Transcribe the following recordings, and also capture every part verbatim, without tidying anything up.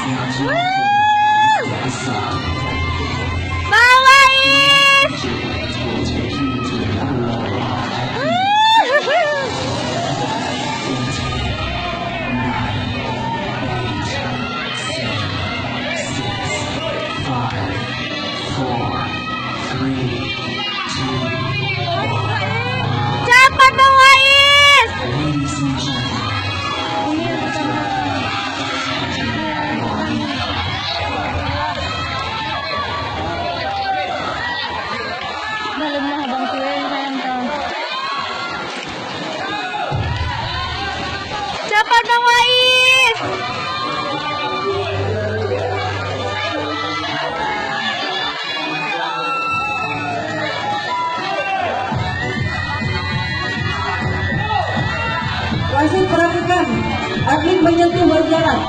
Bang Wais! Cepat, Bang Wais! Dah lemah, Bang, tu, eh, sayang, Bang. Cepat, Bang Wais! Wasit perhatikan, atlet menyentuh bahu jalan.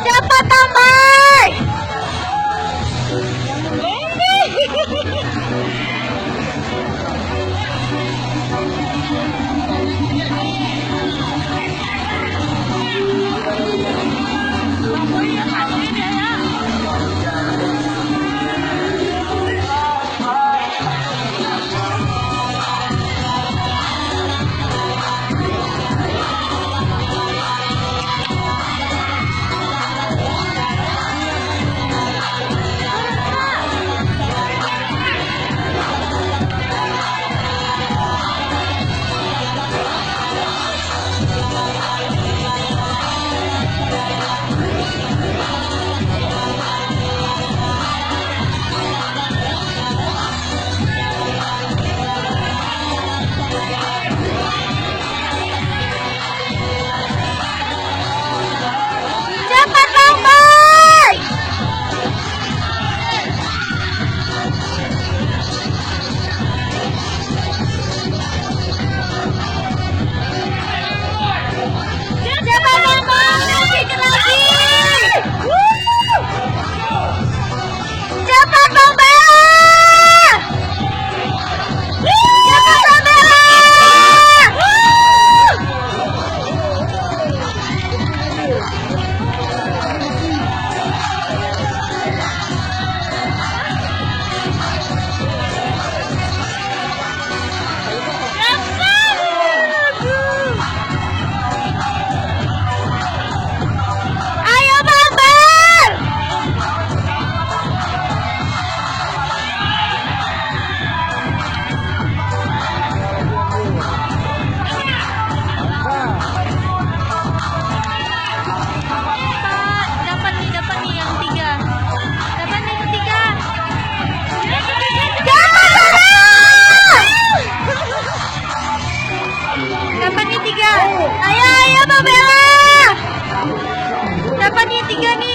Cepat tambai! Cepat, Bang Boy! Cepat, Bang Boy! Sikit lagi! Wuh! Cepat, Bang Bella! Cepat, Bang Bella! Ayo, Bang Bel! Dapat ni, dapat ni yang tiga. Dapat ni yang tiga. Dapat ni tiga. Ayo, ayo, Bang Bella. Dapat ni tiga ni.